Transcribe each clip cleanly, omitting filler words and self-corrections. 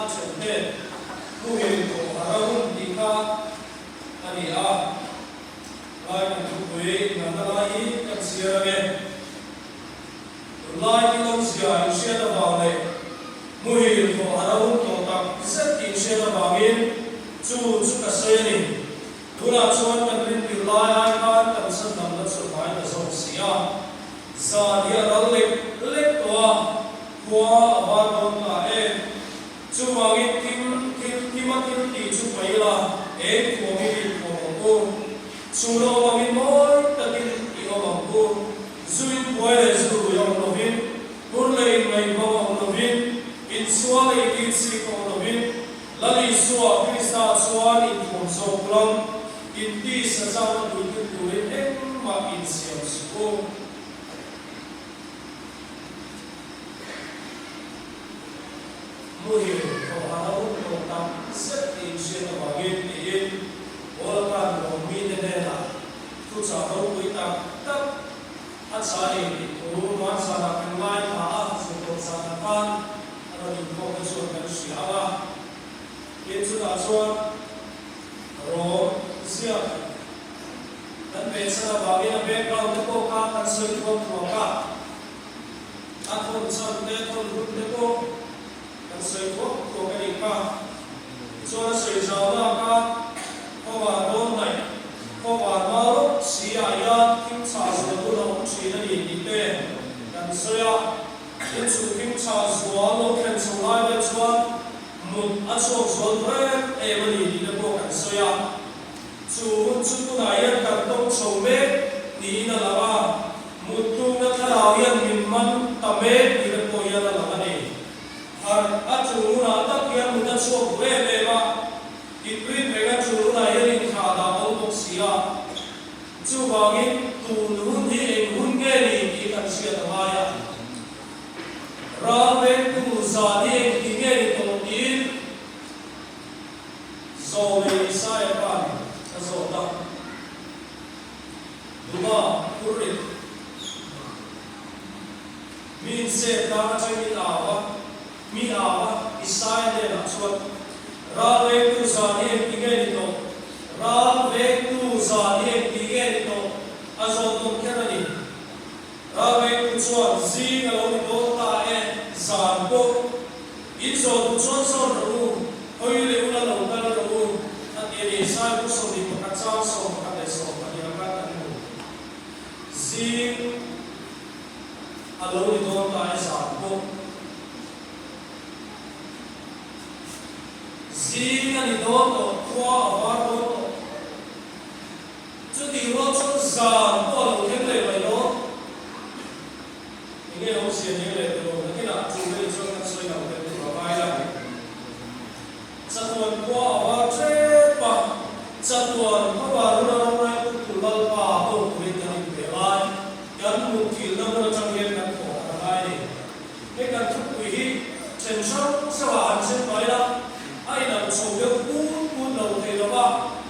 a then te muhil tawh har a hun tih kha a ni a. Lai kan thupui nana lai hi kan chhiar ange. Tunlai thil awmzia inhriat avang leh muhil tawh har a hun tawh tak zet tih inhriat avangin chu chu ka sawi a ni. Tunah chuan kan rinpil lai ai khan kan chhandamna chu a hnai ta zawk si a. Zan hi a ral lek lek tawh a, khua a var dawn ta e. Chuvangin thim thil thima thil tih chu paih ila, eng thuamin i inthuam ang u. Chhun a awm angin mawi takin i awm ang u. Zu inbuai leh zu rui a awm lovin, hur leh inngaihmang a awm lovin, insual leh initsik a awm lovin, Lal Isua Krista chuan inthuam zawk lam, inti sazana puitlin turin engmah insiam suh u. Muhil thawhhan a hun tawh tak zet tih inhriat avangin tiin Paula khan Rom mite hnenah thuchah ropui tak tak a chah ei tih thu hmanzanah kan ngaithla a, zirtawp zanah khan A rawn inkhawm te chuan kan hria ang a, tin chutah chuan rawng ziak kan pehchhan avangin a background te pawh kha kan sawi thuak thuak a, a thawn chhan te thawn hun te pawh kan sawi thuak thuak a nih kha. Tichuan a sawi zauhna kha khawvar dawn hnaih, khawvar hma lawk si ah hian thim chhah zual hun a awm thin a ni tih te kan sawi a. Tin chu thim chhah zual lo thlen chho lai vel chuan mut a chhuak zual duh em em a ni tih te pawh kan sawi a. Chu hun chu tunah hian kan tawng chho mek niin a lang a, mut tlukna thlarau hian min man ta mek tih te pawh hian a lang a ni. Harh a tul hunah tak hian mut a chhuak duh em em a, inrin reng a tul hunah hian inthlah dah awl bawk si a. Chuvangin, tun hun hi eng hun nge ni tih kan hriat a ngai a. Ral vengtu zan hi eng ti nge ni tawh tiin Zawlei Isaiah khan a zawt a. Duma phurrit mi insep tlang atangin au a, mi au a, Isaiah hnenah chuan, Ral vengtu zan hi eng ti nge ni tawh? Ral vengtu zan hi eng ti nge ni tawh? A zawt dawn kher a ni. Ral vengtu chuan zing a lo ni dawn ta e, zan pawh in zawh duh chuan zawn rawh u, hawi leh ula lo kal rawh u, a ti a ni. Sai bu 21 chang 11 leh 12 a kal kan hmu. Zing a lo ni dawn ta e, zan pawh. Zing a ni dawn tawh, khua a var dawn tawh. Chutih rual chuan zan pawh a lo thleng leh mai dawn. Eng nge awmzia ning leh tawh lo, nakinah chu vei chuan kan sawi lo tel tur a ngai la. Chatuan khua a var ṭep a, chatuan khawvar hun a rawng lai put tur Lalpa tawk turin kan inpe lai, kan mutthilhna hmun aṭang hian kan thawh a ngai a ni. Hei kan thupui hi then hrang hrangah han then mai la, a inang chho deuh put put lo thei lo va,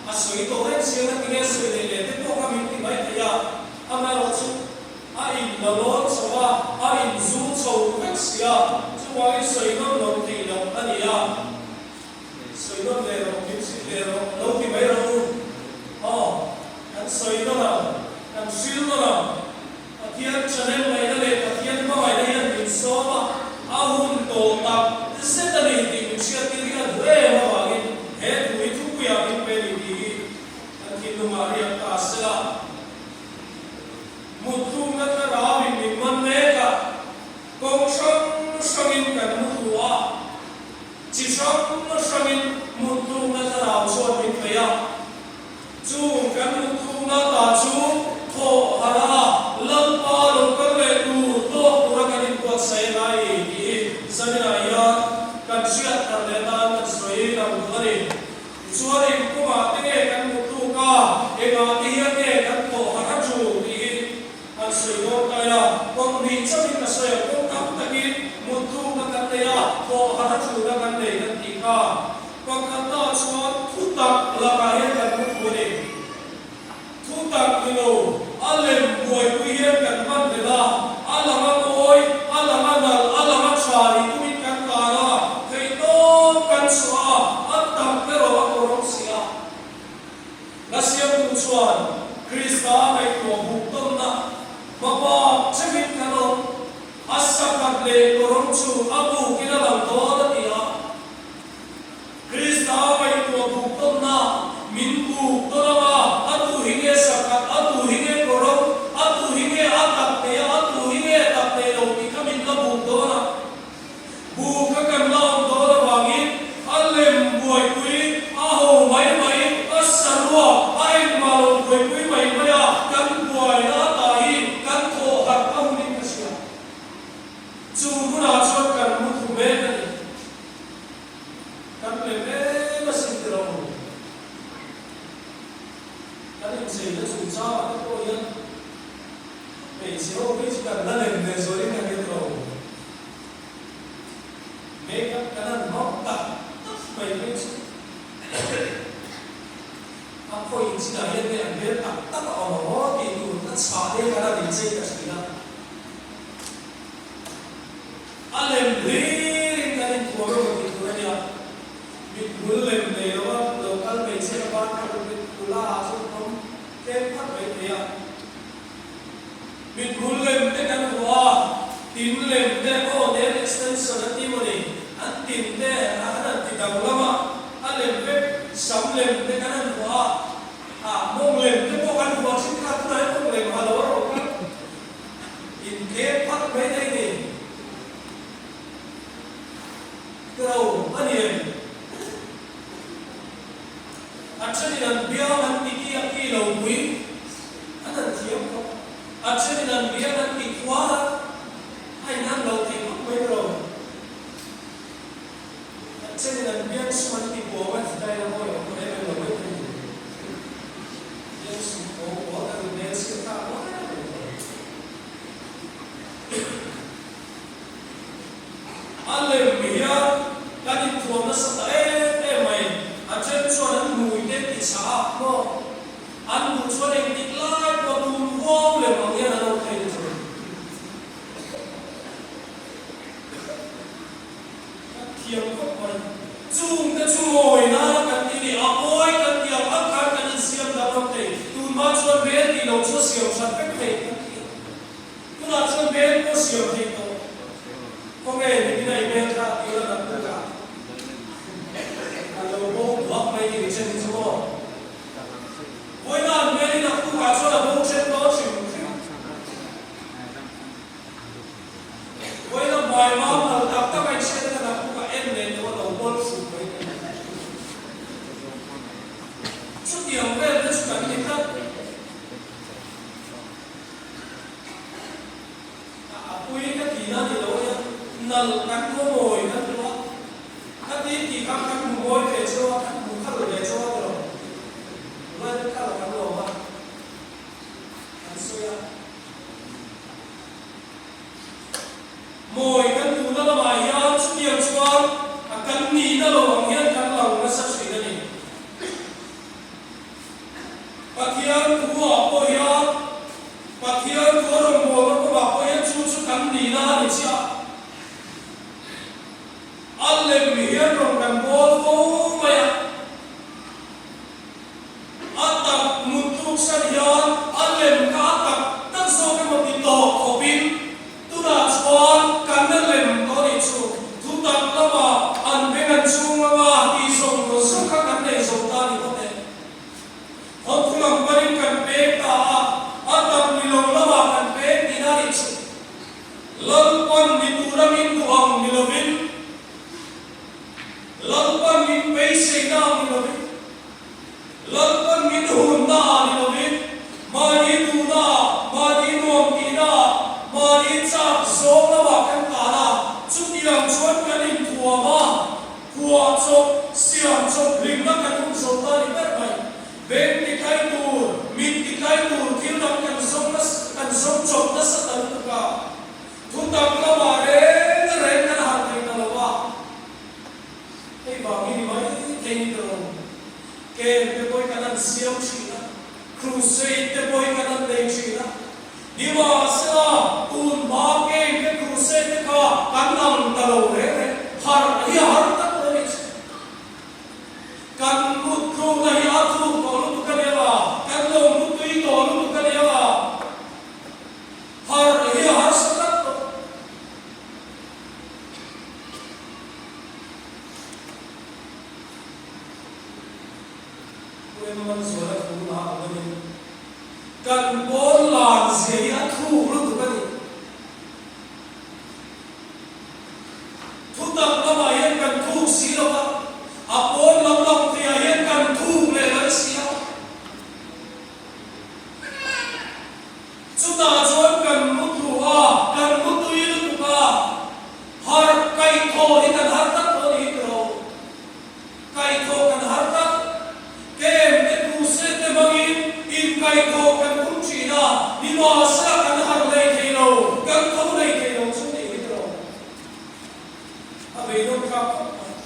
a sawi tawh reng chiang a tinge sawi leh leh te pawh kha min ti mai thei a, amaherawh chu a in la lawn chho a, a in zu chho vek si a, chuvangin sawi nawn lo thei lo a ni a, sawi nawn leh rawh, min hrilh leh rawh lo ti mai rawh u, aw kan sawi nawn ang, kan hrilh nawn ang. Pathian channel ngaihna leh Pathian hmangaihna hian min sawm a, a hun tawh tak zet a ni tih min hriattir hi a duh em avangin he thu hi thupuiah min pe ni tih hi kan thinlungah riak ta a sela. Muttlukna thlarauin min man mek a, kawng hrang hrangin kan mu thu a, chi hrang hrangin muttlukna thlarau chuan min thei a. Chung kan mutthukna ta chu thawh harh a, Lalpa lo kal leh tur tawk tura kan inbuatsaih a ngai tih hi zaninah hian kan hriat thar leh atan kan sawi lang duh a ni. Tichuan eng kawngah te nge kan mutthuk a, engah te hian nge kan thawh harh a tul tih hi han sawi dawn ta ila, kawng hnih chauhin ka sawi ang, kawng tam takin mutthukna kan nei a, thawh harh a tulna kan nei kan tih kha. Pakhatna chuan thutak lakah hian kan hmu thu a ni. Thutak ni lo, a lem buaipui hian kan hman hlel a, a lang a mawi, a lang a nalh, a lang a tha nih tumin kan tan a, theihtawp rawng chu a bukin a lang dawn a ti a. Krista ngaihtuah buk tawnna min buk tawn anga a tu hi nge sakhat, a tu hi nge kawrawng, a tu hi nge a tak nei a, a tu hi nge tak nei lo tih kha min la buk dawn a. Buk a kan la awm dawn avangin a lem buaipui a ho mai mai, a saruak a engmah lo buaipui mai mai a, kan buaina a tah hi kan thawh harh a hunin ka hria. Chu hmunah chuan kan mu thu mek a ni. Kan lem em asin ti lo. Kan incheina chungchangah te pawh hian hmeichhe ho phei chu kan la lem ve zualin ka hre ti lo. Makeup kan han hmang tak tak mai phei chu a khawi chinah hian nge an hmel tak tak a awm ang aw tih tur a chhah te kan han inchei ta thin a. A lem hlirin kan inthuam emaw tih tur a nia. Mithmul lem nei lova lo kal hmeichhia ka ban kha ruk in nula ah chuan awm tlem phat mai thei a. Mithmul lem te kan hmu a, tin lem te aw nail extension an ti maw ni, an tin te an han ti danglam a, a lem vek sam lem te kan han hmu a, ah mawng lem te pawh kan hmu a, thenkhat tunah hian mawng lem ha lo a rawh kal. Intlem phat mai thei ni. Tiro a ni em? A thenin an biang an ti ki a ki lo pui an han thiam khawp. A thenin an biang an ti khuar a, a inhan lo thei khawp mai tiro. A thenin an biang sum an ti buau a, ti daih a mawi awm em em lo mai thei ni. Biang sum pawh buau tak in hmel chhiat ta mawi em em lo. A lem hian kan inthuam nasa ta em em mai. A then chuan an hmui te ti chah a maw? An duh chuan engtik lai pawh tun huau lem ang hian an awm thei ni chu. Kan thiam khawp mai. Chungte chu mawi nana kan ti ni, a mawi kan ti ang ang khan kan insiam danglam thei. Tunhma chuan hmel tih lo chu a siam that vek thei kan ti a. Tunah chuan hmel pawh siam thei tawh. Khawnge nimin a i hmel kha tih la nat tuk a. A lo bo duak mai ni che ni chu maw. Vawiina an hmel hi naktukah chuan a bo then dawn hrim hrim. Vawiina hmai mam nal tak tak a inhriat khan a buk a en leh tawh a lo bawl hruk mai thei. Chutiang vel te chu kan ni tlat. A pui ka ti na ni lo nia, nal kan hmu mawi kan duh a, ka ti tih khan kan hmu mawi ve cheu a, kan hmu khal ve cheu a ti lo. Tunlai te khal kan lawm a, kan sawi a. Mawi kan duhna lamah hian chutiang chuan a kan nihna lo ang hian kan lang nasa thin a ni. Pathian thuah pawh hian, Pathian thu a rawngbawlna kawngah pawh hian chu chu kan nihna a ni chiah. A lem hian rawn kan bawl fo mai a. A tak mut tluk san hian a lem kha a tak tak zawk emaw ti tawh khawpin tunah chuan kan la lem tawh a nih chu. Thutak lamah an beng an chhung anga tih zawng zawng kha kan nei zo ta a ni phawt e. Thawnthu lam panin kan peng ta a, a tak ni lo lamah kan peng tihna a nih chu. Lalpan ni tura min duh ang ni lovin, Lalpan min beiseina ang ni lovin, Lalpan min hunna ah ni lovin, mahni duhna ah, mahni nuam tihna ah, mahni chak zawng lamah kan tlan a, chutiang chuan kan inthuam a, phuah chawp, siam chawp hlimna kan awm zo ta ni ber mai. Beng titlai tur, mit titlai tur thil dang kan zawng nasa, kan zawng chawp nasa ta lutuk a, thutak lamah reng reng kan harh thei ta lo a. Hei vang hi ni mai thei ni tawh lo. Camp te pawh hi kan han siam thin a, crusade te pawh hi kan han nei thin a. Nimahsela, tun hma camp te crusade te kha kan ang ta lo reng reng. Harh hi a har tak lo a ni chu. Kan mut tlukna hi a tluk tawh lutuk a nia, kan lo mutui tawh lutuk. si lo va, a pawn lam lang theiah hian kan thuk leh mai si a. Chutah chuan kan mu thlu a, kan mu tui lutuk a, har kaihthawh hi kan har tlat pawh ni hi tiraw? Kaihthawh kan har tlat. Kem te tu se te hmangin inkaihthawh kan tum thin a, nimahsela kan har hlei thei lo, kan tho hlei thei lo chu ni hi tiraw? A beidawng thlak khawp mai.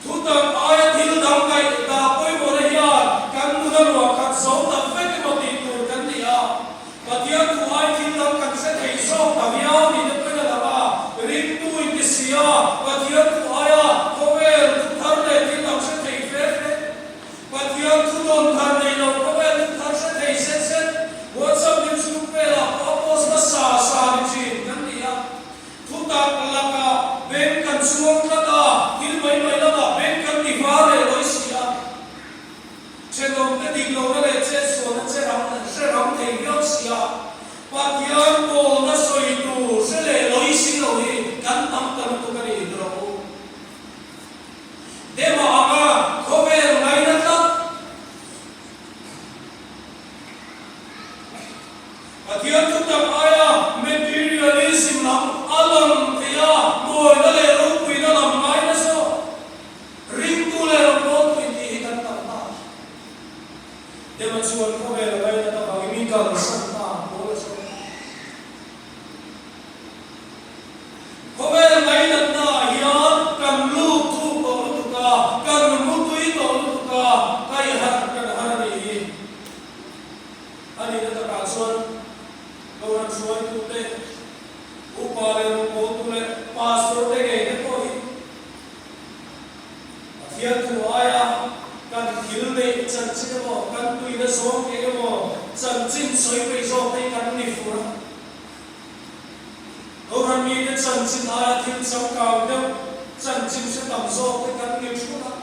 Thutak aia thil dang ngaih dah pawimawhna hian kan nuna ruah khat zo tak vek emaw tih tur kan ni a. Pathian thu ai thil dang kan hre thei zawk ta viau ni te pawhin a lang a, ringtu in ti si a, Pathian thu aia khawvel thu thar leh thil dang hre thei fe fe, Pathian thu dawn thar nei lo khawvel thu thar hre thei zet zet, WhatsApp YouTube velah pawh a post nasa sa ni thin kan ni a. Thutak lakah beng kan chuang tlat a, thil mai mai lamah beng kan ti var leh lawi si a. Thenawmte dik lohna leh chetsualna che ram hre ram thei viau si a, Pathian pawlna sawi tur hre leh lawi si lo hi kan tam ta lutuk a ni ti rawh u. Dema anga khawvel ngaina tlat. Pathian thutak aia materialism lam a lang thei a, mawina leh ropuina lam ngai nasa. Ringtu leh rawngbawltu intih hi kan tam ta. Dema chuan khawvel a ngainat avangin mi kalsan ta ang pawl a zawk. Khawvel ngainatna ah hian kan lut thuk tawh lutuk a, kan mutui tawh lutuk a, kaihharh kan har a nih hi. A nihna takah chuan Kohhran hruaitute, upa leh rawngbawltu leh pastor te ngei te pawh hi Pathian thu aia kan thil neih chanchin emaw, kan tuina zawng eng emaw chanchin sawi peih zawk te hi kan ni fur a. Kohhran mite chanchin aia thil changkang deuh chanchin hre tam zawk te kan ni thut a.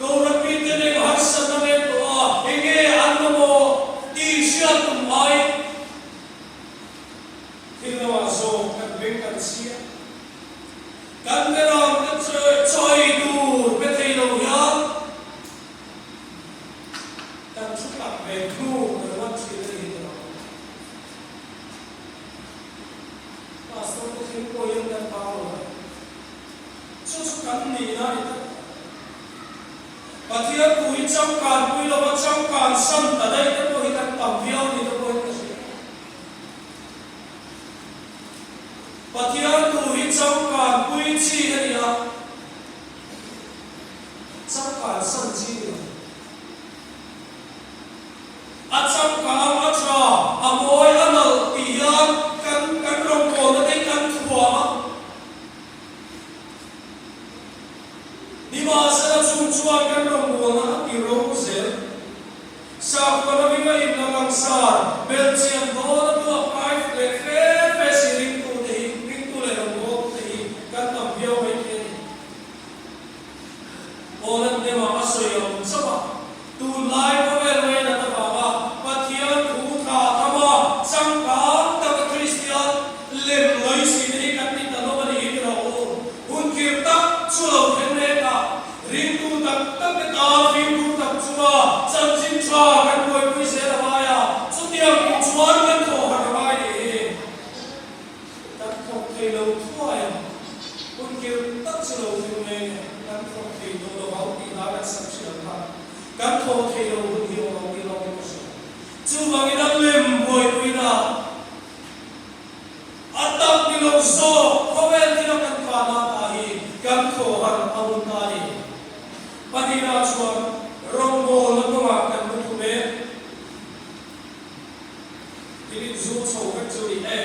Kohhran mite nen harsatna mek tawh a, enge an mamawh tih hriat tum aiin thil lamah zawk kan beng kan chhia. Kan beramte chaw ei tur pe thei lo hian kan thu tak ve hnu kan ruat thin a ni hi tawh ang. Pastor te thil pawh hian kan bang lo a, chu chu kan nihna a ni tak. Pathian thu hi changkan pui lova changkan san ta daih te pawh hi kan tam viau ni te pawh hi ka hria. Pathian thu hi changkan pui chi a ni a, changkan san chi ni lo. A changkang, a tha, a mawi, a nalh tih hian kan kan rawngbawlna te hi kan thuam a. Nimahsela chung chuan kan rawngbawlna a ti ro zel. Sakhuana hminga inla langsar, belchian dawn a duak kai leh fe fe si ringtute hi, ringtu leh rawngbawltute hi kan tam viau mai thei a ni. Poland hnema a sawi ang chauh a, tunlai khawvel ngainat avanga Pathian thu tha thama changkang taka Kristian lem lawi si te hi kan ti ta hlawm a ni hi ti rawh u. Hun khir tak chu lo thleng mek a, ringtu tak tak te tan fimkhur tak chunga chanchin tha kan buaipui zel a ngai a, chutiang kum chuan kan thawh harh a ngai nih hi. Kan thawk thei lo thuai a, hun khir tak chu lo thleng mek e, kan thawk thei tawh lo vang tih hna kan sak thin ang kha, kan thawh thei lo hun hi awm ang tih lawk in ka hria. Chuvangin a lem buaipuina. A tak ni lo zawk, khawvel thila kan tlan a ta hi kan thawhar a hun ta a ni. Pahnihna chuan rawngbawlna kawngah kan mu thu mek. Thil inzur chho vek chu ni e.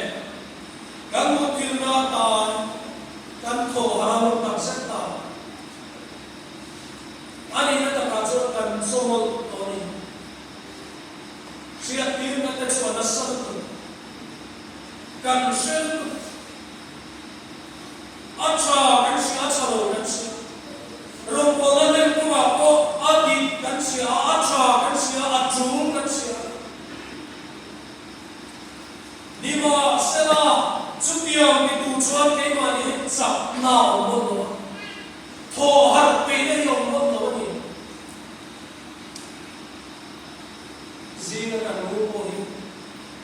Kan mutthilna atan kan thawhar a hun tak zet ta. A nihna takah chuan kan chawmawlh tawh a ni. Hriattirna te chu a nasa lutuk. Kan hre lutuk. A tha kan hria, a tha lo kan hria. Rawngbawlna lem kawngah pawh a dik kan hria a, a tha kan hria, a tul kan hria. Nimahsela, chutiang ni tur chuan keimahni hi. chakna a awm mawlh lo a, thaw harh peihna hi a awm mawlh lo a ni. Zinga kan mu pawh hi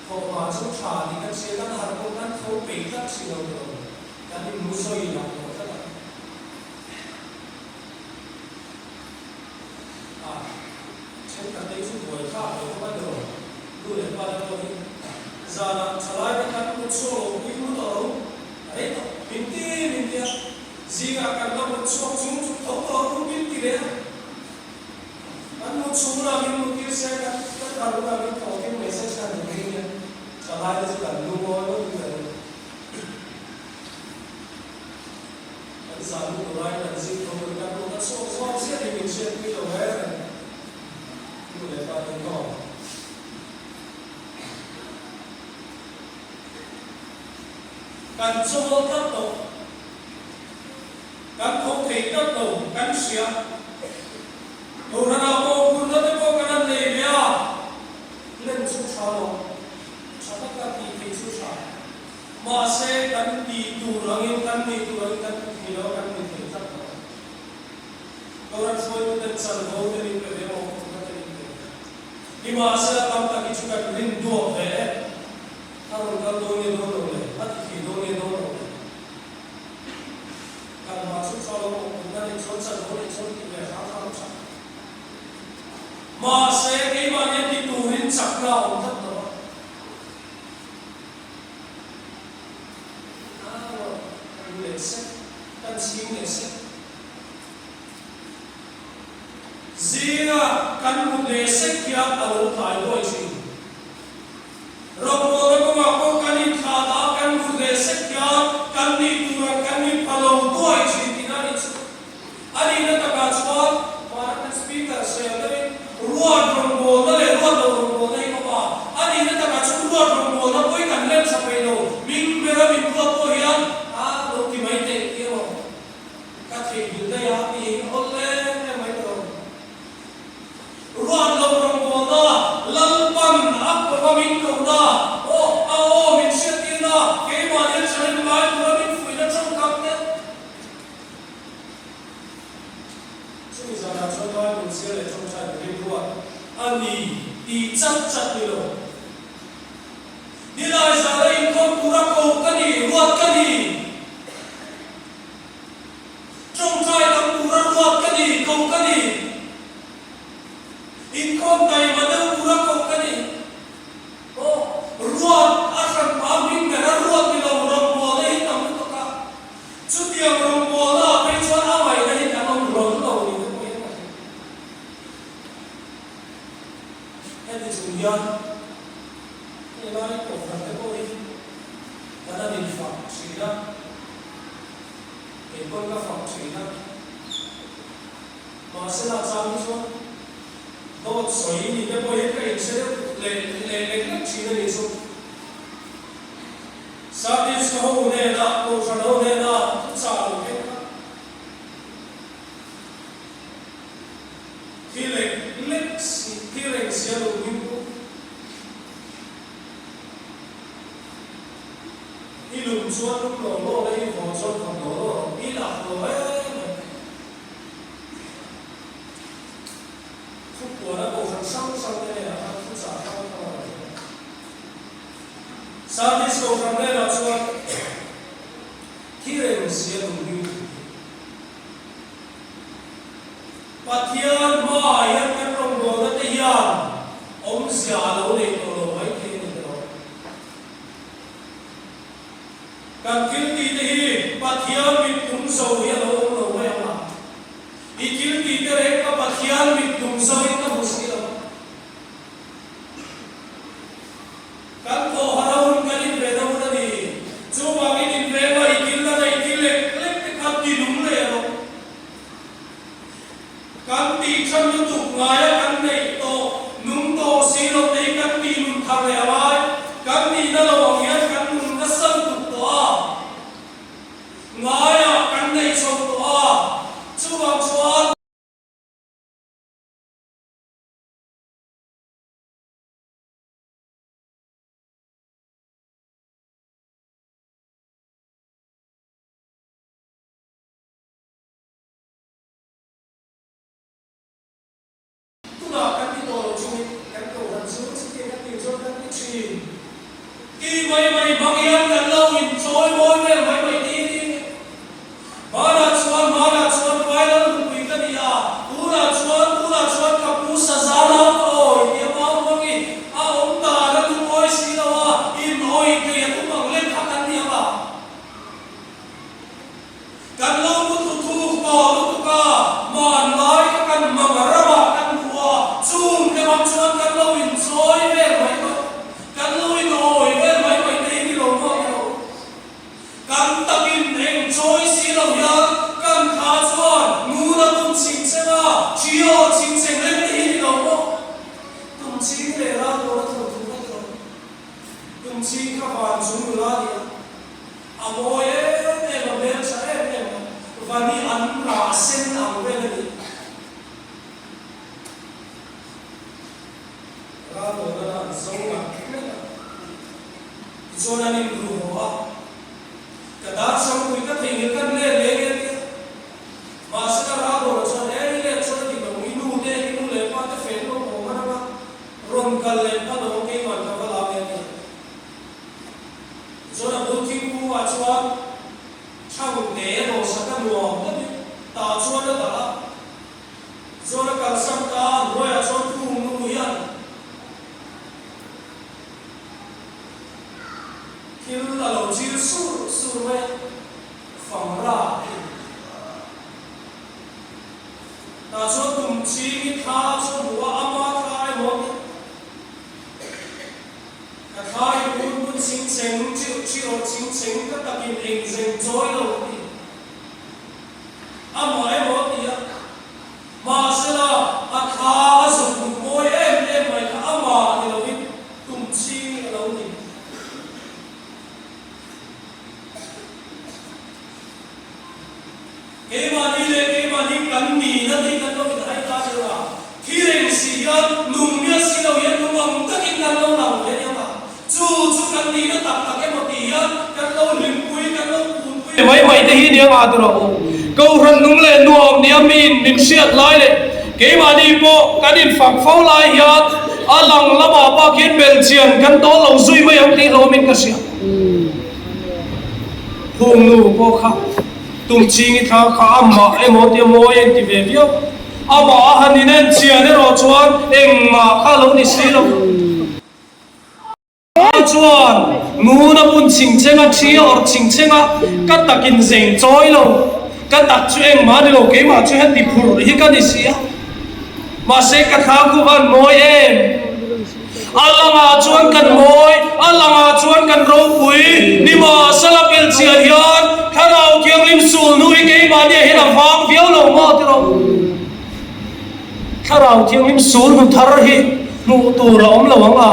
thawhhma chu tha tih kan hria, kan harh pawh kan tho peih tlat thin lo tawh lo, kan inmu sawi lang tawh tlat a. A thenkhat te hi chu buai thlak ve bawk a ni lo, nu leh pa te pawh hi zanah thalai te kan mut chhuak lo pui mu tawh lo, a rei tawh, min ti min ti a, zingah kan la mut chhuak chung chung tho tawh ru min ti leh a. Kan mut chhungrah min mut tir se, kan kan harhunah min thawh tir mai se chhan ni mai nia, thalai te chu kan lungawi ngawt in ka ring. Kan zan mu tur aiin kan zing tho tur kan mut a chhuak zawk chiah tih min hriat pui lo reng reng. Nu leh pa ten maw? Kan chawl tlat lo. Kan tho thei tlat lo, kan hria. Kohhranah pawh phurna te pawh kan han nei ve a, len chu tha lo, tha taka tih theih chu tha. Mahse, kan tih tur angin, kan nih tur angin kan ti thei lo a, kan ni thei tlat lo. Kohhran hruaituten chanvo te min pe ve maw, phurna te min pe ve. Nimahsela, tam tak hi chu kan rin duak ve e. A rawn kal dawn nge dawn lo le, a ti thei dawn nge dawn lo le. Kan hma chu tha lo awm awmna neih chuan chanvo neih chuan tih ve hram hram tha. Mahse, keimah hian ti turin chakna a awm tlat lo a. Aa, kan leh sek, kan chhing leh sek. Zinga kan mut leh sek hian a lo tlai duai thin. Rawngbawlna kawngah pawh kan inthlah dah a, kan mut leh sek hian kan nih turah kan nih pha lo duai thin tih a nih chu. A nihna takah chuan Bharat Speaker sawi deuhin ruat rawngbawlna leh ruat lo rawngbawlna hi ka pa. A nihna takah chuan ruat rawngbawlna pawhin kan lem tha peih lo, min bera min ruat pawh hian a lo ti mai teh tih emaw ka theihnghilh daih a tih hi awl em em mai ta lo. Ruat lo rawngbawlna, Lalpan a kawva min kohna, aw a aw min hriattirna, keimahni a chhan ngai tura min fuihna tawngkam te. Chumi zanah chuan Bible chhiar leh tawngtai turin ruat a ni tih chat chat ni lo. Nilai zana inkhawm tura koh ka ni, ruat ka ni. Tawngtai tam tura ruat ka ni, koh ka ni. Inkhawm taima deuh tura koh ka ni. Aw, ruat a hran hma hming ber a ruat ni lo rawngbawlna hi tam lutuk a. Chutiang rawngbawlna ah phei chuan a ngaihna hi kan awm hlawl lo ni te pawhin ka hria. Heti chung hian helai kohhran te pawh hi kan han infak thin a. Kei pawn ka fak thin a, mahsela chang hi chuan dawt sawi ni te pawh hian ka inhre deuh leh leh lek lek thin a nih chu. Sardis ka ho hnena, Kohhran ho hnena thuchah lo phei kha thi lek lek si, thi reng si a lo hming pawh. I lum chuan lum lo law la, i vaw chuan vaw lo law rawh, i lak lo em em. Thupuana kohhran hrang hrang te hnenah khan thuchah hrang hrang a rawn hrilh a. Sardis kohhran hnenah chuan thi reng si a lung hming tih hi. Pathian hmaah hian kan rawngbawlna te hian awmzia a lo nei tawh lo mai thei a ni ta lo. Kan thil tih te hi Pathian mit tum zo hi a lo awm lo mai ang a. I thil tih te reng kha Pathian mit tum zo in ka hmu si lo. Kan thawh har a hun kan inven a hun a ni. Chuvangin invenga i thil la nei thil lek lek te kha ti lung leh rawh. Kan tih than lutuk ngaia kan neih tawh, nung tawh si lo te hi kan tih nun thar leh a ngai. Kan nihna lo ang hian kan nun nasa lutuk tawh a, ngaia kan neih chho tawh a, chuvang chuan. mai mai hmang hian kan lo inchawimawi vel mai mai tih hi ni. Hmanah chuan, hmanah chuan Pailal nupui ka ni a, tunah chuan, tunah chuan ka pu Saza nau ka awi tih a mau hmang i a awm dan a lungawi si lo a, in awi thei a tum ang lek kha kan ni ang a. Kan lo mutu thuk tawh lutuk a, hmanlai kha kan hmang ramah kan hmu a, chung te bang chuan kan lo inchawi vel mai mai, kan lo inawi vel mai mai te hi ni lo maw ni lo. Kan takin eng chawi si lo hian kan thla chuan nuna tum chingcheng a, ṭhio chingcheng lek te hi ni lo maw. Tum ching leh ral tur a thawh thu ka ti lo. Tum ching kha van chung nula a ni a. A mawi em em a, hmeltha em em a, van hi an rah sen ang vel a ni. Ralawna an zo ngat ngat a, tichuan an inru haw a, Ka dar sangpui ka theihnghilh kan let leh nge tia. Mahsela Ralawna chuan, He i let chuan a dik lo, i nu te, i nu leh pa te fen lo awm a rang a, rawn kal leh hma lo keimah ka va la nge tia. Tichuan a bul thingkungah chuan Thangte rawhsak a nuam deuhin tah chuan a dah a. Tichuan a kalsan ta a, hnuaiah chuan Phung nu hian thil a lo chil sur sur mai a, Fangra a ti. Tah chuan tum chingin thla chu a hmu a, ama thla emaw a ti. Ka thlai bur bun ching cheng chiu chiu ching cheng ka takin eng zeng chawi lo a ti. Amah emaw a ti a, mahsela a thla a zuk hmuh mawi em em mai kha amah ni loin tum ching a lo ni. Keimahni leh keimahni kan nihna te hi kan lo inhai ta zel a, thi reng si hian nung miah si lo hian nung ang takin kan lo lang ve nia ma. Chu chu kan nihna tak tak emaw tih hian kan lo hlimpui, kan lo punpui mai mai te hi nia ngah tur a awm. Kohhran nung leh nuam nia miin min hriat lai leh keimahni pawh kan infak fo lai hian a lang lamah bak hian belchian kan dawl lo zui mai ang tih hlawmin ka hria. Phungnu pawh kha Tum ching i thla kha amah emaw tia mawi a inti ve viau. Amah a han inen chian erawh chuan engmah kha a lo ni si lo. A chuan ngun a bun ching cheng a, thi a awrh ching cheng a, ka takin zeng chawi lo, ka tak chu engmah a ni lo, keimah chu heti phurh hi ka ni si a. Mahse ka thla khu van mawi em? A langah chuan kan mawi, a langah chuan kan ropui. Nimahsela belchian hian Thlarau Thianghlim sulhnu hi keimahniah hian a vang viau lo maw ti rawh. Thlarau Thianghlim sulhnu thar hi hmuh tur a awm lo ang a.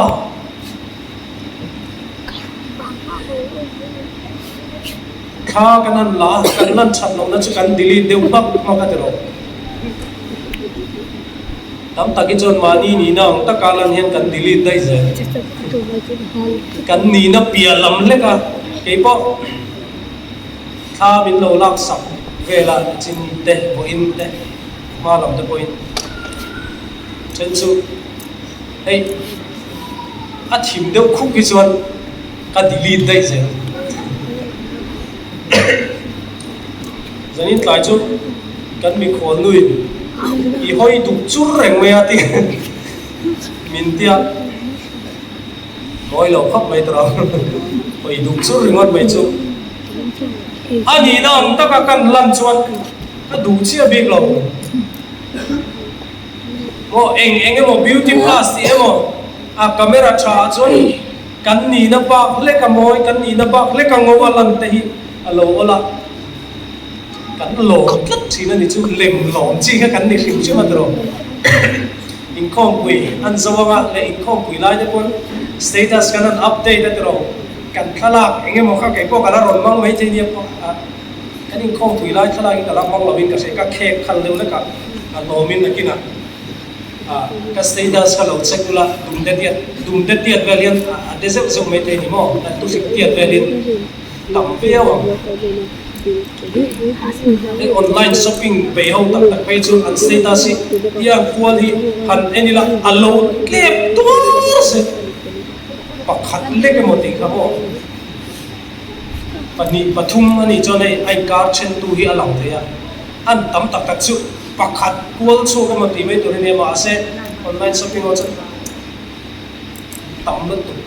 Thla kan han la a, kan lan that lohna chu kan delete deuh hmak hmak a ti rawh. Tam takin chuan mahni nihna ang taka lan hian kan delete daih zel. Kan nihna piah lam hlek a, kei pawh thla min lo lak sak vel a, chin te, vawiin te, hma lam te pawhin then chu hei a thim deuh khup hi chuan ka delete daih zel. Zanin tlai chu kan mikhual nuin i hawi duk chur reng mai a ti min tia mawi lo khawp mai tawh hawi duk chur ringawt mai chu a nihna ang taka kan lan chuan ka duh chiah bik lo maw eng eng emaw beauty plus tih emaw a camera tha ah chuan kan nihna bak hlek a mawi kan nihna bak hlek a ngo a lan te hi a lo awl a, kan lawm tlat thin a ni chu, lem lawm chi kha kan ni hrim hrim a tiraw. Inkhawmpui an zo anga leh inkhawmpui lai te pawn status kan han update a tiraw, kan thlalak eng emaw kha kei pawh ka la rawn hmang mai thei nia pawh a, kan inkhawmpui lai thlalak hi ka la hmang lovin ka hria, ka khek khal deuh hlek a, a lawmin nakinah ka status kha lo check ula, dumde tiat dumde tiat vel hian a de zeuh zeuh mai thei ni maw, a tuhrik tiat velin. Tam viau ang. Hei online shopping bei ho tak tak phei chu an status hi tiang kual hi han en ila a lo tlep tuar se. Pakhat lek emaw tih kha maw? Pahnih pathum a nih chuan hei a inkar thentu hi a lang thei a, an tam tak tak chu pakhat kual chhuak emaw tih mai tur a nia mahse online shopping ho chuan tam lutuk.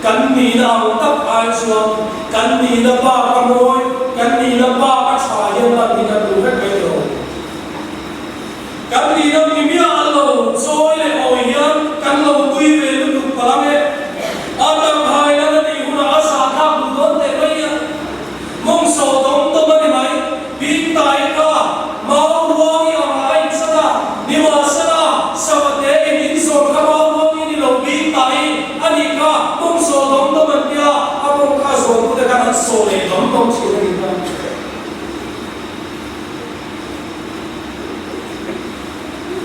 Kan nihna ang tak ai chuan kan nihna bak a mawi, kan nihna bak a tha hian lan hi kan duh vek mai lo. Kan nihna mi miah a lo chawi leh awi hian kan lo tui ve lutuk palh ang e. A tanghai lan a nih hunah a zahthlak duh dawn teh mai a. Mawng sawh dawm dawm a ni mai. Bik tai kha mau ruang i ang ah a inchhan a, nimahsela Savate in inzawr kha mau ruang i ni lo bik tai a nih kha mawng sawh dawm dawm an tia, a mawng kha zawrtute khan an sawh leh dawm dawm thin a nih kha.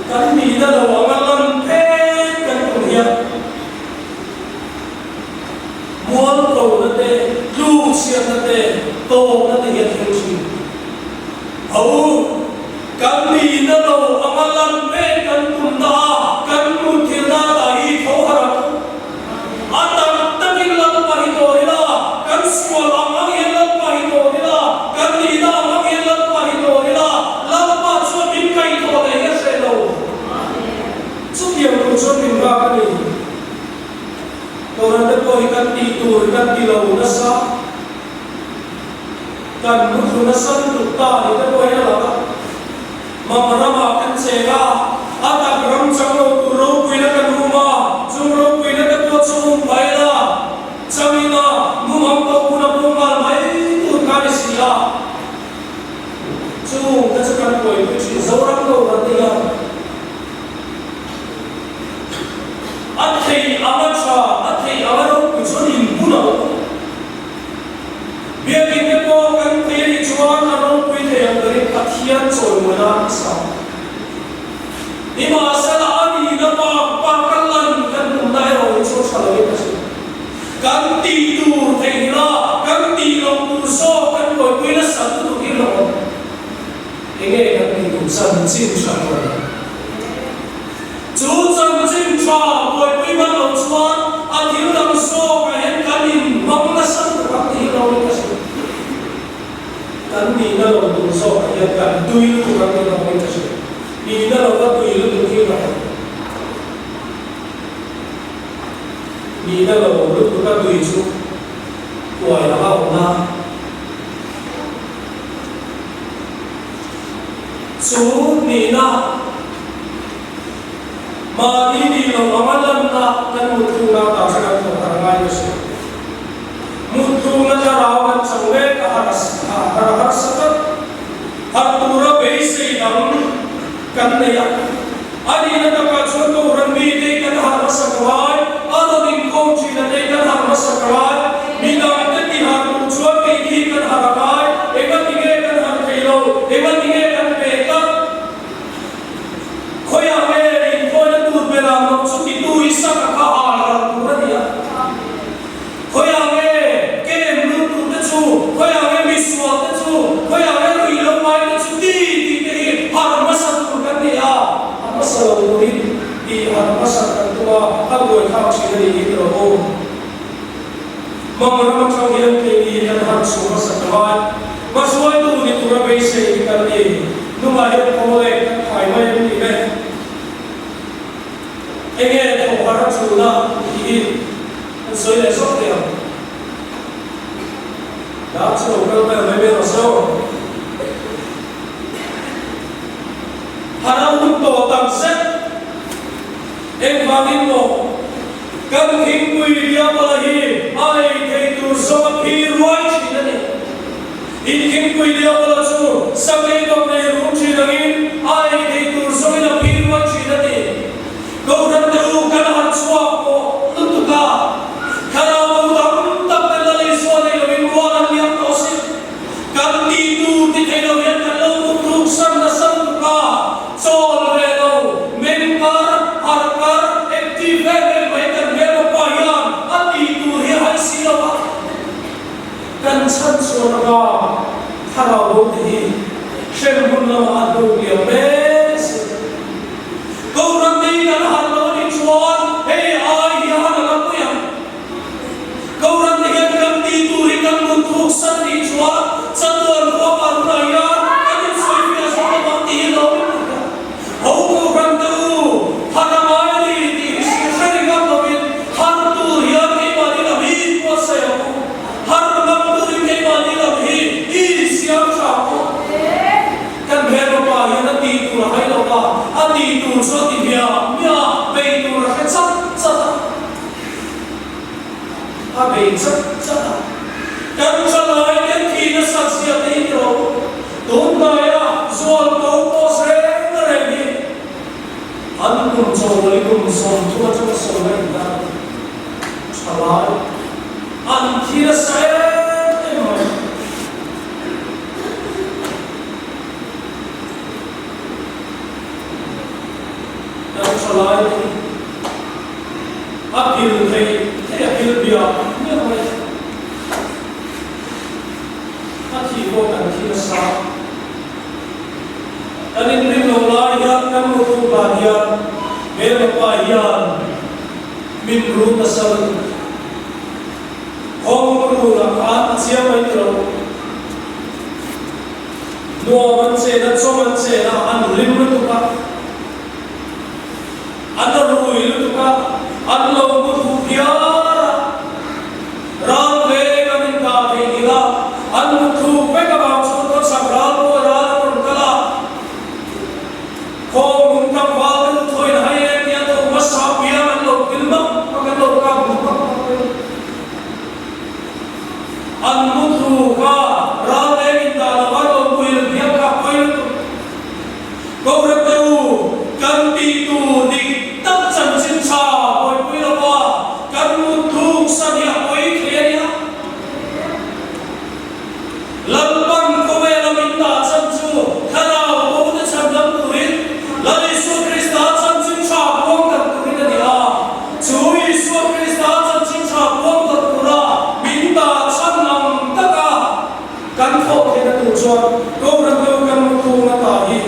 Kan nihna lo anga lan phet kan tum hian mualphona te, tluk chhiatna te, tawpna te hi a thleng thin. Ho, kan nihna lo anga lan phet kan tumna a kan mutthilna tah hi tho harh ang. A tak takin Lalpa hi dawn ila, kan sual ang ang hian Lalpa hi dawn ila, kan nihna ang ang hian Lalpa hi dawn ila, Lalpa chuan min kaihthawh leh hi a hreh lo. Chutiang tur chuan min nghak a ni. Kohhran te pawh hi kan tih tur kan ti lo nasa, kan muthlu nasa lutuk ta ni te pawh hi a lang a. Mang ramah kan cheng a, a tak ram chang lo tur ropuina kan um a, chung ropuina te pawh chu um phai la, changin a, mumang pawh hun a pung nghal mai tur kha a ni si a. Chung te chu kan buaipui thin Zoram lo kan ti a. A thei anga tha, a thei anga ropui chuan inbun a awm. Biakin te pawh kan thei a nih chuan a ropui thei ang berin Pathian chawimawi nan a sa. Nimahsela a nihna bak bak a lan kan tumna erawh hi chu tha loin a hrilh. Kan tih tur theihna, kan tih loh tur zawk kan buaipui nasa lutuk hi lo awm. Enge kan tih tur chanchin tha lo? Chu chanchin tha buaipui hman loh chuan a thil dang zawkah hian kan inhmang nasa lutuk ang tih hi lo in ka hrilh. Kan nihna lo tur zawkah hian kan tui lutuk ang tih lo in ka hrilh. Nihna lova tui lutuk hi ka hrilh. Nihna lo lutuk a tui chu kuai a awm a. Chu nihna mahni nih loh anga lanna kan muthlukna atah chuan kan thawk harh ngai ka hria. Muthlukna thlarau kan chang mek a harh harsa tlat. Harh tura beisei dang kan nei a. A nihna takah chuan Kohhran mite kan harh hmasak ngai, a rawn inkhawm thin a te kan harh hmasak ngai, midangte ti harh duh chuan keini hi kan harh a ngai, engatinge kan harh thei lo, engatinge kan pe tlat? Khawiah nge inkhawina tur berah lo chu titu hi sak a kha hal ral tur a ni a. Khawiah nge kem lut tur te chu, khawiah nge misual te chu, khawiah nge ruih lo ngai te chu ti tih te hi harh hmasa tur kan ni a, a hmasa lo turin tih harh hmasa kan tum a, a buaithlak thin a ni hi rawh u. Mang ram atang hian keini hi kan harh chhuah hmasa ta ngai. Hmahruaitu ni tura beisei hi kan ni. Hnungah hian kawng leh kan khai mai an tih vek. Enge thawhhar a chulna tih hi an sawi leh zawk thei ang. Dar chu lo kal vel mai mai rawh se aw. Har a hun tawh tak zet. Engvangin maw kan thingpui diabala hi a ei thei tur zawng a phi ruai thin a ni. In thingpui diabala chu sakei bak nei rum thin angin a ei thei tur zawngin a phi ruai thin a ni. Kohhran te u kan harh chhuak pawh lutuk a, thlarau bo tam tak te la lei zuah nei loin rual an liam tawh a sin. Kan tih tur ti thei lo hian kan lo mut ruk san nasa lutuk a, chawl ve lo, meng kar, harh kar, active em em mai kan hmel awpa hian a tih tur hi a hai si lo a. Kan chhan chuan a va thlarau bo te hi hremhmun lamah a hnuk liam mek a si. A bei chat chat a. Kan thalai te thi nasat zia te hi tilo tun hnaia zual ko post reng reng hi an kum chawlawih kum 30 atanga sawm a indan a ni. Thalai an thi nasa em em mai. Kan thalai te hi a pil thei thei a pil biak miah mai. A thih pawh kan thi nasa. Kan inrin lo lai hian kan muthung dan hian hmelma pa hian min run nasa lutuk. Kawng runah khan a chiang mai ti lo. Nuam an chen a, chawm an chen a, an hlim lutuk a, an rui lutuk a, an lo mu duh phiar a, ral veng an inkah theih nghilh a, an mu thuk vek avang chuan khawchhak ral pawh ral an rawn kal a, khaw hmun tlangval te lu thawiin hai e tia tho hmasa piang an lo thil hmak hmak an lo kap duh hmak hmak mai. An mu thu kha ral leng in dah lo a lo muhil hmiang kha a pawi lutuk. Kohhran te u, kan tih tur dik tak chanchin tha bawihpui lo a kan mut thuk san hi a pawi thei a nia. Lalpan khawvela min dah chan chu thlarau bo te chhan dam turin Lal Isua Krista chanchin tha puang darh turin a ni a. Chu Isua Krista chanchin tha puang darh tura min dah chhan ang taka kan thawh theihna tur chuan Kohhran ho kan muthung ata hi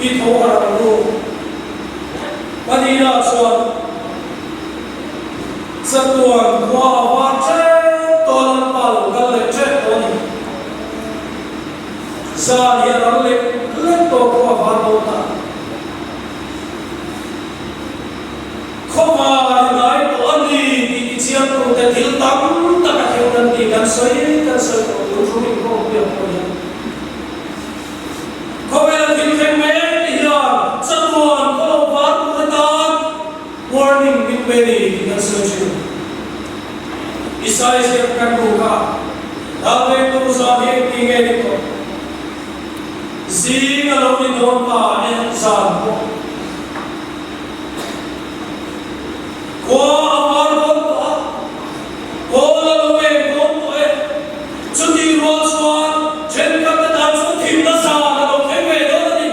i tho harh ang u. Pahnihna chuan chatuan khua a var tep tawh a, Lalpa lo kal leh tep tawh a ni. Zan hi a ral lek lek tawh khua a var dawn ta. Khawvar ngai tawh a ni tih ti chiang tute thil tam tak a thleng kan tih kan sawi kan sawi tawh tur thu min khawm piak pawh hian khawvel thil thleng mek te hian chatuan khaw lo var tur atan warning min pe ni tih kan sawi thin. Isai ziak kan hmuh kha Ralveng tu zan hi engti nge ni tawh? Zing a lo ni dawn ta e zan pawh. Khua a var dawn tawh a, kawl a lo eng dawn tawh e. Chutih rual chuan thenkhatte tan chu thimna zan a lo thleng ve dawn a ni.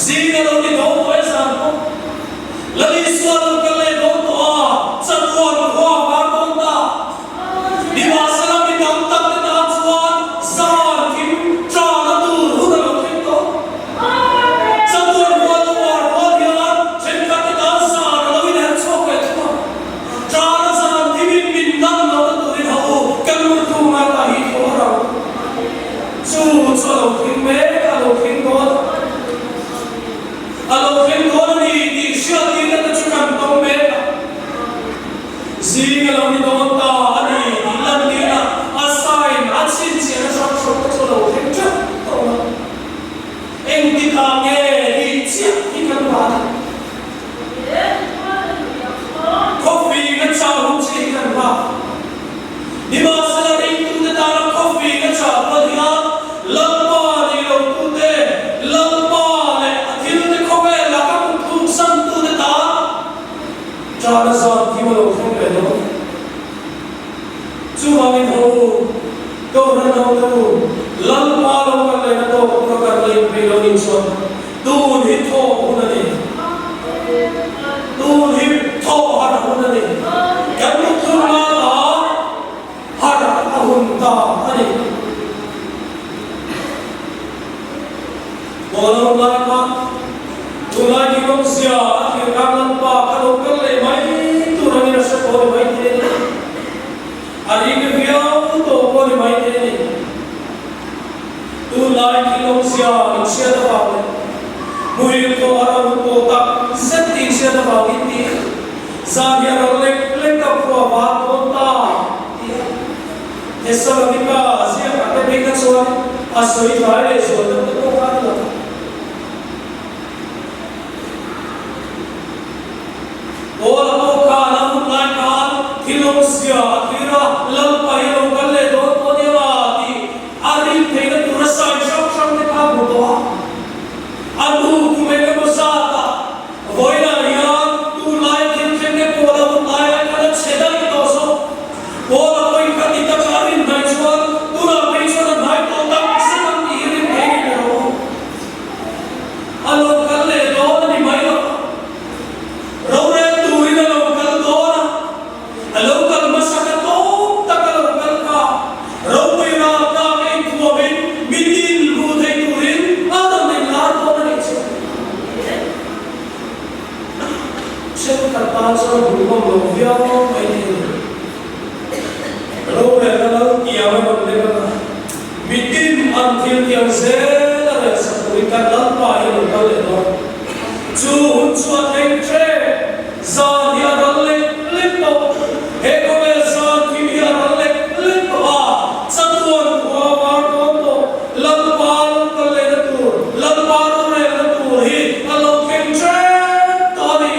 Zing a lo ni dawn tawh e zan pawh. Lal Isua lo kal leh dawn tawh a, chatuan khua a var dawn ta. Nimahsela mi tam tak te tan chuan zan thim tana tur hun a lo thleng tawh. Chatuan khua lo var rual hian thenkhat te tan zan a lo inherh chhuak ve thung a. Tana zan thimin min dan lohna turin ha u, kan muttu ngaihtuah hi thaw a rang. Chu chu a lo thleng mek a, a lo thleng dawn a. A lo thleng dawn a ni tih hriattirna te chu kan tawng mek a. Zing a lo ni dawn ta a ni tih lantirna a sign a chhinchhiahna hrang hrang te chu a lo thleng teuh tawh a. Engtikah nge tih chiah hi kan ban a. Khawfing a chah hun chiah hi kan nghak. Nimahsela ringtute tana khawfing a chah rual hian Lalpa nei lotute, Lalpa leh a thilte khawvel laka kuthlum santute tan Ṭana zan thim a lo thleng ve dawn. Chuvangin ho u, Kohhran hote u, Lalpa lo kal lehna tawk tura kan la inpeih lo nih chuan tun hi thawh hun a ni. Tun hi thawh harh hun a ni. Kan mutthur nana harh a hun ta a ni. Pawl a hun lai kha tunlai ni kawngzia a thlir khan Lalpa ka lo kal leh mai tur angin a hre tawh ni mai thei a ni. A ring viau tawh pawh ni mai thei a ni. Tunlai thil awmzia min hriat avang leh muhil tawh a ro pawh tak zet tih hriat avangin tih zan hi a ro lek lek a khua var dawn ta tih a Thessalonika ziakah te phei kha chuan a sawi tlai leh zual deuh te pawh kha a ni lo. Paula pawh khan a hun. zia a thlir a, Lalpa hi a lo kal leh dawn pawh nia la tih a rin theihna tura sign hrang hrang te kha a hmu tawh a. A nu kum eng emaw zatah vawiinah hian tunlaia thil thleng te pawh lo laia khan a chhe daih tawh zawk. Paula pawhin kha ti taka a rin hnaih chuan tunah phei chuan a hnai tawh tak zet ang tih hi rin thei ni ber awm. A lo kal leh dawn a ni mai lo. Rorel turin a lo kal dawn a, a lo kal hmasa ka tlawm tak a lo kal kha. Ropui raltlak a inthuamin mitin hmu thei turin a rawn inlar dawn a nih chu. Thenkhat tan chuan hmuhnawm lo viau mai thei a ni. Rorelna lo tiang a rawn lek anga mitin an thil tiang zel a relsak turin kan Lalpa hi a lo kal leh dawn. Chu hun chuan eng ṭe zan hi a ral lek lek tawh. He khawvel zan thim hi a ral lek lek tawh a, chatuan khua var dawn tawh. Lalpa lo kal lehna tur, Lalpa rorelna tur hi a lo thleng ṭep tawh a ni.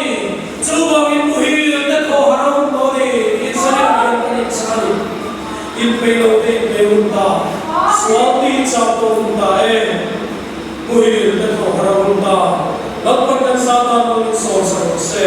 Chuvangin muhil te thaw har a hun tawh a ni tiin Zalem hian kan inchah a ni. Inpeih lo te inpeih hun ta, sual ti chak tawh hun ta e. Muhil te thaw har a hun ta, Lalpan kan Satan lo min sawn sa rawh se.